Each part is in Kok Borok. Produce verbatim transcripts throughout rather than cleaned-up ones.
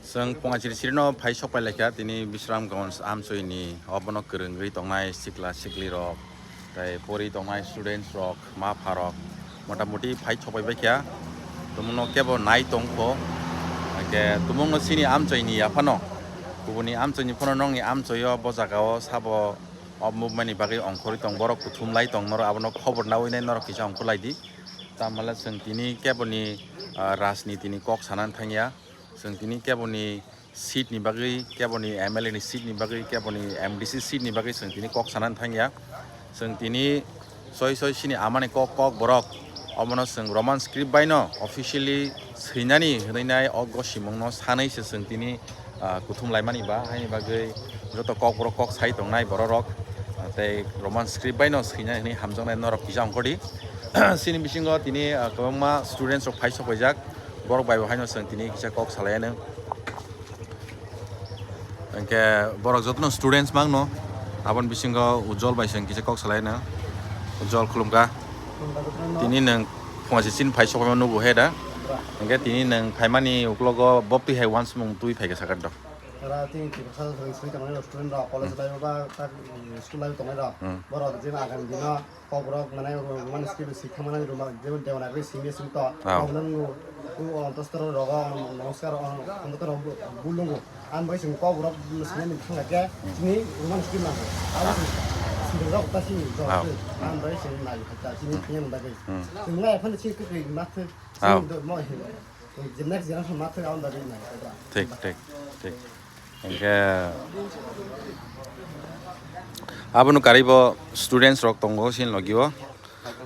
Chwng pungachiri chirino phai sok pai laikha tini Bisramganj amchoini obono kwrwngwi tongnai sikla siklirok tei pori tongnai students rok ma pharok motamoti phai sok pai baikha tumungno kebo nai tongkho hwnkhe tumungno chini amchoini yaphano kubuni amchoini phano nokni amchoio bo jagao sabo o movement ni bagwi ongkhorwi tong borok kuthum lai tong norok abono khobor nawi nai norok kisa ongkhor lai di. Tamhala chwng tini keboni, ah, rajniti ni kok sanani thangya, chwng tini keboni seat ni bagwi, keboni M L A ni seat ni bagwi, keboni M D C seat ni bagwi chwng tini kok sanani thangya. Chwng tini soi soi sini amani kok, kok borok omono chwng Roman script bai no officially swinani hwnwi nai o gosimung no sanwi se chwng tini ah, kuthum laimani ba, haini bagwi joto kok borok kok sai tongnai bororok, ah, tei Roman script bai no swinai hwnwi hamjaknai norok kisa ongkhordi. Chini bisingo tini, ah, kwbangma students rok phai sok paijak, borok bai bo haino chwng tini kisa kok salai anw. Hwnkhe borok jotono students mangno, aboni bisingo Ujjol bai chwng kisa kok salai anw. Ujjol, khulumkha. Tini nwng phungachi chini phai sok paima nugo he da? Hwnkhe tini nwng phaimani uklogo boptwi hai uansukmung twi phaikha sakha dok. Ora tini Tiprasa rok swrwng swrwng tongmani restaurant rok, college life ba tak, mm, school life tongnai rok. Hmm. Borok je agam dino kok rok manai rwmani skill swi thangmani rwma je Devanagari simi simi to. Ah. Rok nang u, u ontostro rogo namaskar, ontostro bu-, bulungu. Ang bai sing kok rok sini ni thang ke, hmm, sini rwmani skill nang. Abo sing, sing rok ta sini rok. Ah. Ang bai sing nai ta sini, hmm, thang nang dagi. Hmm. Sing nai phan sini ke ke mat. Ah. Sini do mo hin. Thik, thik, thik. Hwnkhe abono karwi bo students rok tongo chini logi o.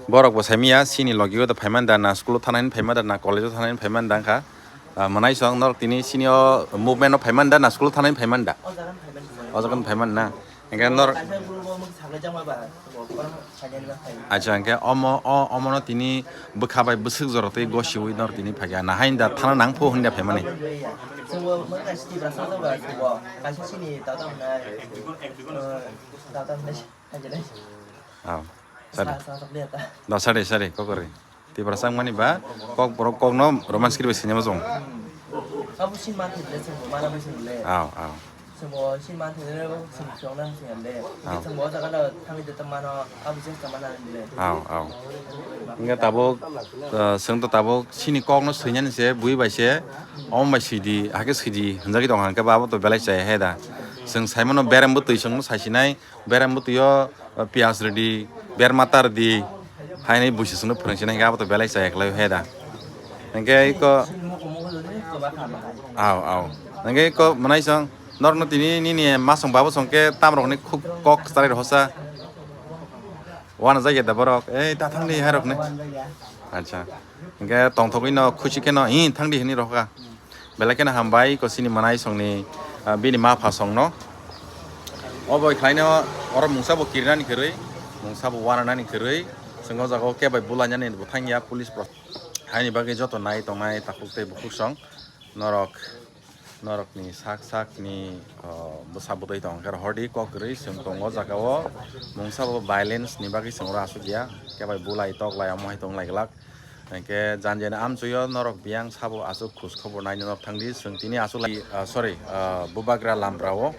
Borok bo saimanya chini logi o da phaimani da, na school o thanani phaimani da, na college o thanani phaimani da wngkha. Ah, mwnaisong norok tini chini o movement o phaimani da, na school o thanani phaimani da? O jaga ni phaimani na. Hwnkhe nor-, acha, hwnkhe omo, o, omono tini bwkha bai bwswk jora twi gosiwi nor tini phaikha. Nahai da thana nang phu hwnda phaimani. Chwngbo mwkha siti bwsajak ba chwngbo kaisa chini tata hwnai, uh, tata hwnai. Aw. Sari. Sa, sa, sa, sa, sa. Da, sari, sari, kokori. Tiprasa wngmani ba kok borok kokno Roman script bai sini mojong. Abo sin man thai le, chwngbo mana bai chwngbo le. Aw, aw. Chwngbo sin man thai le, chwng chwng na chwng le. Aw. Chwngbo o jaga da thangwi de ta mano, abo je ta mana le. Aw, aw. Hwnkhe tabuk, uh, chwng to tabuk sini kokno swinani se, bui bai se, omo bai swidi, hakhe swidi hwnjagwi tong kha, hwnkhe ba abo to belai chaya he da. Chwng saimano berem bwtwi chwngno saisinai, berem bwtwi o, uh, piyaj rwdi, berma ta rwdi, haini buisi chwngno phwrwngsinai hwnkhe abo to belai chaya khlai he da. Hwnkhe iko, aw, aw. Hwnkhe iko mwnaisong, norokno tini nini masong babosong khe tamrokni khuk kok kwchalai rw hosa. Uanajak ya da borok, ei ta thangdi hairokni. Acha. Hwnkhe tongthogwi no khusi kheno, "Hi, thangdi," hwnwi rohorkha. Belai kheno hambai, iko chini mwnaisongni, ah, bini ma pha songno. Obo khlaino oro mungsa bo kirinani kwrwi, mungsa bo uananani kwrwi. Chwng o jaga o kebo bulainani bo thangya, police pro-, haini bagwi joto nai tongnai takhuk tei bukhuk song norok. Norokni sak sakni, o, bwsa bwtwi tong khe rohordi kok kwrwi chwng tongo o jaga o. Mungsa bo violence ni bagwi chwng oro aswk ya, khe bai bulai toklai omo hai tong lai glak. Hwnkhe jan jani amchoi o norok biyang sabo aswk khus khobor naina norok thangdi chwng tini aswk lai, ah, sorry, ah, Bubagra Lamra o.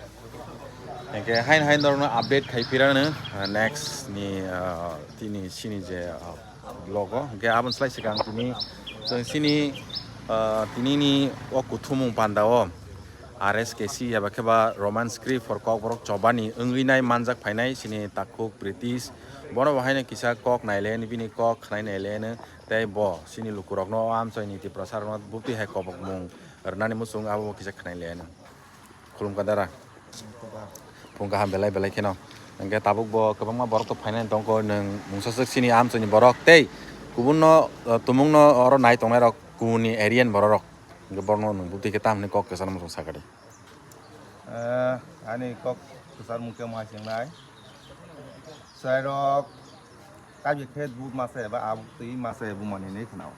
Hwnkhe haino haino norokno update khai phirano, ah, next ni, ah, tini sini je, ah, vlog o. Hwnkhe aboni slai swkang tini chwng chini, ah, tinini o kuthumung panda o R S K C eba khe ba Roman script for Kokborok chobani wngwi nai manjak phainai chini takhuk British. Bono bo haino kisa kok nai le, bini kok khnai nai le, tei bo chini lukurokno o amchoini Tiprasarokno buptwi hai kobokmung rwnani muchung abo bo kisa khnai le. Khulumkha dara. Phung kaham belai belai kheno. Hwnkhe tabuk bo kwbangma borok to phainani tongkho, nwng mungsaswk chini amchoini borok tei kubunno, uh, tumungno oro nai tongnairok kubunni area ni bororok. Hwnkhe borokno nwng bwtwi khe tamni kok kwchangma chwng sakha di. Eh, ani kok kwchar mung khe omo hai se wngnai. Chwrairok kaibe khe dud masa eba abuk twi masa eba bumani hinwi khwnao.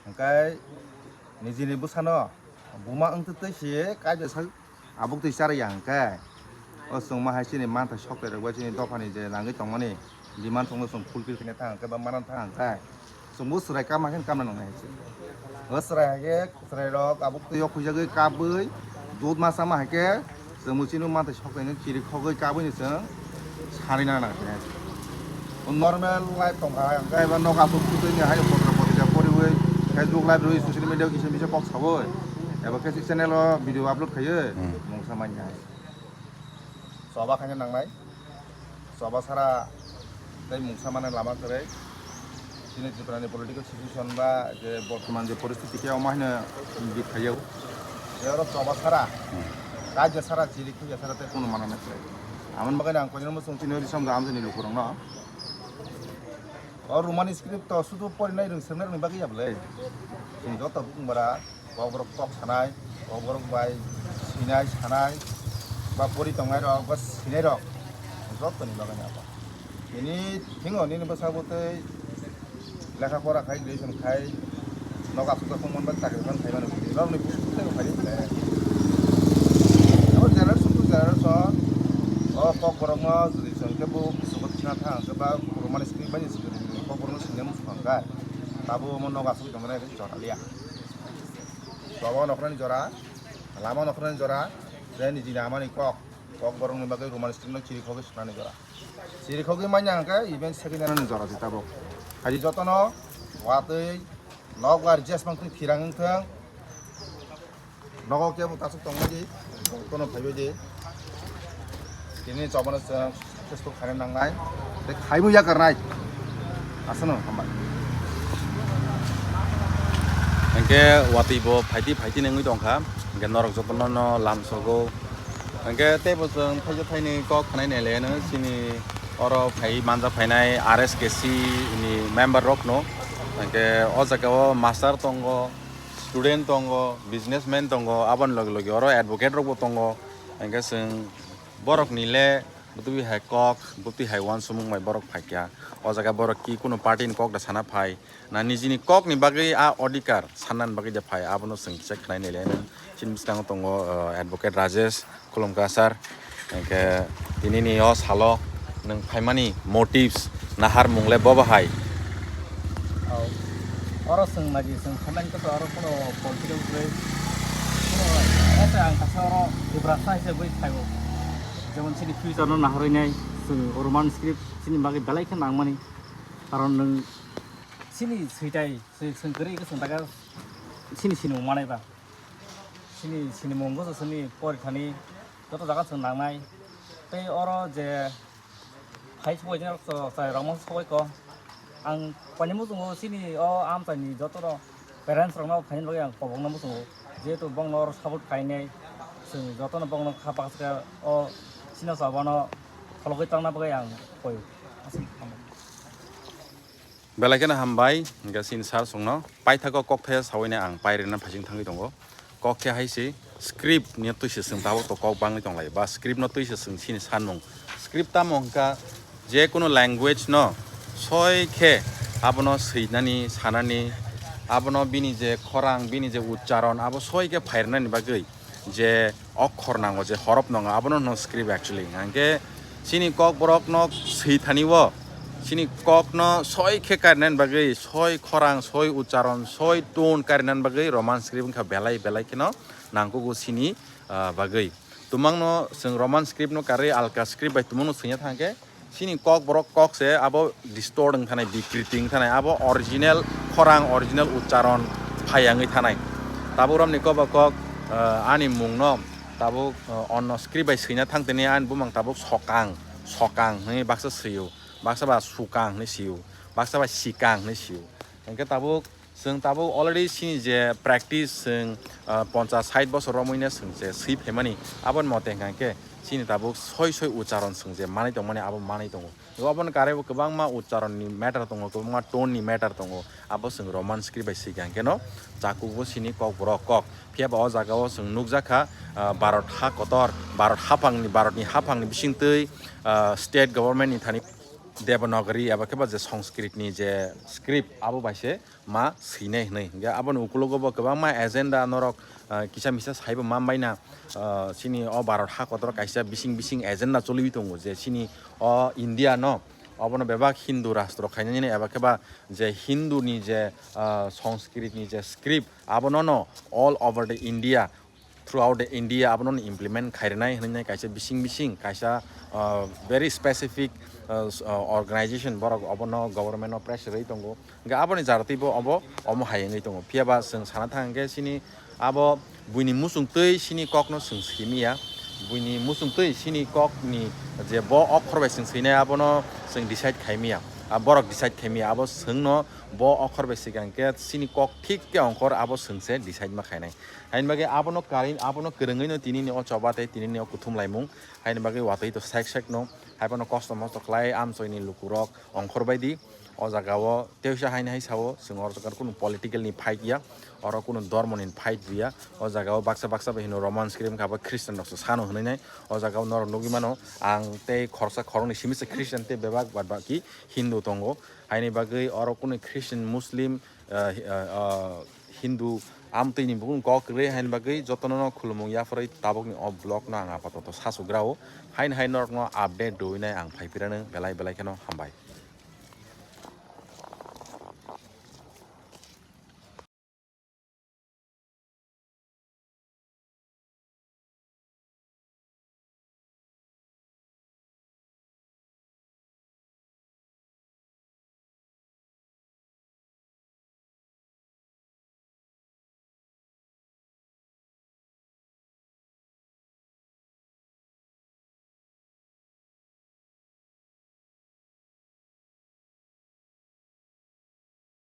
Hwnkhe nijini bwsano buma wngtwi twi se kaibe sak abuk twi charya hwnkhe o chwngma hai chini manthai soknairok bai chini dophani je nangwi tongmani demand rokno chwng fulfill khaina thang hwnkhe ba manna thang hwnkhe chwngbo chwrai kama khe kamna nangnai hai se. O chwrai hai khe chwrairok abuk twi o khuijagwi kabwi dud ma chama hai khe chwngbo chini manthai soknaino chiri khogwi kabwini chwng sanwi nang nang khe. O normal life tongkha hai hwnkhe eba nok aswk sujui ni hai potra potrika poriwi Facebook live rwi social media o kisa misa kok sawi eba khe channel o video upload khaiwi Hmm. mungsa manya. Choba khaina nangnai. Choba sara tei mungsa manai lama kwrwi. Chini Tripura ni political situation ba je bortoman je poristiti khe omo haino bit khaiyao. Je oro choba sara, Hmm. kaisa sara chiri khibya sara tei kunu mana na kwrwi. Amoni bagwi ang koinwi muchung chini ri samda amjani lukurokno. O Roman script to sudu porinai rwng swngnai rwngni bagwi ya bwle. Chwng joto bukung bara Kokborok kok sanai, kokborok bai sinai sanai, ba pori tongnai rok, ba sinai rok, joto ni bagwi abo. Nini thingo nini bwsa bwtwi lekha pora khai, graduation khai, nok aswk tongmani ba chakri fan khai mano, norok ni bukhuk tei khai le. Abo generation to generation, o kokborok no jodi chwng khe bo kuchugo thina thang khe ba Roman script bai ni script kokborok no sinai muchung kha, tabuk omo nok aswk tongmani chwng liya. Choba nokhrani jora, lama nokhrani jora, je niji amani kok, kokborokni bagwi Roman script no chiri khogwi swnani jora. Chiri khogwi manya hwnkhe even second year ni jora se tabuk. Haji jotono watwi nok bar jesmang twi thirang wngthang. Nogo kebo tasuk tongmani, jotono phaibai di. Tini chobano chwng successful khaina nangnai, tei khaibo yakarnai. Aswkno hambai. Hwnkhe watwi bo phaiti phaiti nengwi tongkha, hwnkhe norok jotono no lamsogo. Hwnkhe teibo chwng thaisa thaini kok khnai nailaiano chini oro phai manja phainai R S K C ni member rokno. Hwnkhe o jaga o master tongo, student tongo, businessman tongo, aboni loge loge oro advocate rokbo tongo. Hwnkhe chwng borokni le bwtwi hai kok, bwtwi hai uansukmung bai borok phaikha. O jaga borok ki kunu party ni kok da sana phai. Na nijini kok ni bagwi a odhikar sanna ni bagwi da phai, abono chwng kisa khnai nai le. Chini bwskango tongo, uh, advocate Rajesh, khulumkha sir. Hwnkhe tini ni o salo nwng phaimani motives nahar mung le bobo hai? Au. Oro chwng nai di, chwng phaimani khe oro kuno political kwrwi. Kuno ese ang kaisa oro Tiprasa hisabe phaio. Jemon chini future no naharwi nai, chwng Roman script chini bagwi belai khe nangmani. Karon nwng chini switai, swi-, chwng kwrwi khe chwng taka chini sinimung manai ba. Chini sinimung wngkha chini porithani joto jaga chwng nangnai. Tei oro je phai sokoi jani rok chwrai rok ma sokoi ko. Ang paini muchungo chini o amchaini jotono parents rokno phaini bagwi ang kobokno muchungo. Jehetu bongno oro support khainai, chwng jotono bongno kha baksa khe o chini chobano khologwi tongna bagwi ang koi. Aswk. Belai kheno hambai, hwnkhe chini sir chwngno paithago kok thaya sawi nai ang pairina phaising thangwi tongo. Kok khe hai se script ni twi se chwng tabuk to kok bangwi tonglai ba script no twi se chwng chini sanmung. Script tamo hwnkha je kunu language no soi khe abono swinani, sanani, abono bini je khorang, bini je uchcharon, abo soi khe phairnani bagwi je okhor nango, je horop nango, abono hwno script actually. Hwnkhe chini kok borok no swi thani o, chini kok no soi khe karinani bagwi, soi khorang, soi ucharon, soi tone karinani bagwi Roman script wngkha belai belai kheno nangkugo chini, ah, bagwi. Tumang no chwng Roman script no karwi alka script bai tumung no swngya thangkhe, chini kok borok kok se abo distort wng thanai, bikriti wng thanai, abo original khorang, original ucharon phai wngwi thanai. Tabuk romni kok ba kok, eh, ani mung no tabuk, eh, onno script bai swina thang tini ani bumang tabuk sokang, sokang hwnwi baksa swio, baksa ba sukang hwnwi sio, baksa ba sikang hwnwi sio. Hwnkhe tabuk Chwng tabuk already chini je practice chwng, ah, ponchas sait bosor romwi no chwng je swi phaimani, aboni mote hwnkha khe chini tabuk soi soi ucharon chwng je manwi tongmani abo manwi tongo. Oboni karwi bo kwbangma ucharon ni matter tongo, kwbangma tone ni matter tongo, abo chwng Roman script bai swi kha hwnkhe no chakuk bo chini Kokborok kok. Phiya ba o jaga o chwng nukjak kha, ah, Bharat ha kotor, Bharat haphang ni, Bharat ni haphang ni bisingtwi, ah, state government ni thani Devanagari eba khe ba je Sanskrit ni je script abo bai se ma swinai hwnwi. Hwnkhe aboni ukulogo bo kwbangma agenda norok, ah, kisa misa saibo ma baina, ah, chini o Bharat ha kotor kaisa bising bising agenda choliwi tongo je chini o India no obono bebak Hindu rastro khainani eba khe ba je Hindu ni je, ah, Sanskrit ni je script abono no all over the India, throughout the India abono implement khairwnai hwnwi kaisa bising bising kaisa, ah, very specific, ah, s-, ah, organization borok obono government o pressure rwi tongo. Hwnkhe aboni jaratwi bo obo omo hai wngwi tongo. Phiya ba chwng sana thang hwnkhe chini abo buini muchungtwi chini kokno chwng swimiya. Buini muchungtwi chini kokni je bo okhor bai chwng swinai abono chwng decide khaimiya. A borok decide khaimiya. Abo chwngno bo okhor bai swikha hwnkhe chini kok thik khe ongkhor abo chwngse decide ma khainai. Haini bagwi abono karin, abono kwrwngwi no tinini o choba tei tinini o kuthum laimung. Haini bagwi watwi to sek sek no. Haiphano kosto mosto khlai amchoini lukurok ongkhor bai di. O jaga o teisa haini hai sao, chwng oro kunu political ni fight ya, oro kunu dormo ni fight ya. O jaga o baksa baksa bai hino Roman script kha bo Christian rok se sano hwnwi nai. O jaga o norok nugwi mano, ang tei khoroksa khoroknwi simi se Christian tei bebak bad baki Hindu tongo. Haini bagwi oro kunu Christian, Muslim, ah, ah, ah, Hindu amtwi ni bukhuk kok kwrwi haini bagwi jotono no khulumung yapharwi tabukni o vlog no ang apatoto sasugrao. Haini hai norokno update rwinai ang phai phirano belai belai kheno hambai.